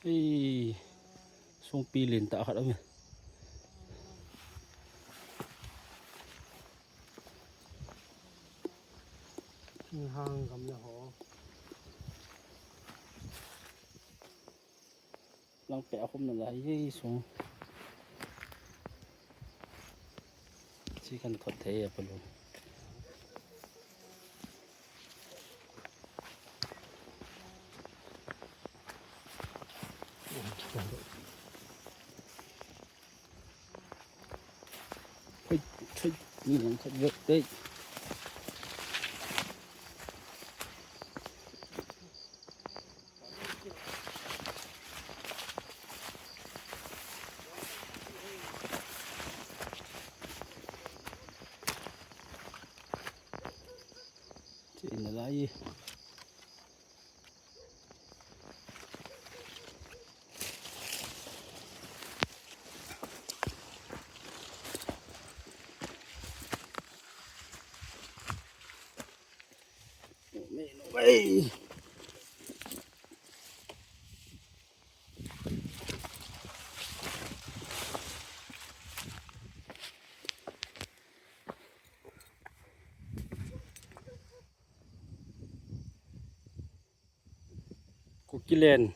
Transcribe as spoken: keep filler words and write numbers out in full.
Ei, songpi lentah khat aume. Thinghang gamla ho. Lang peh a khum nalai e song. Chi kan thot thei a palun. Hei, hei, ni lang khat vek tei. Chi nalai e. Ei. Kukiland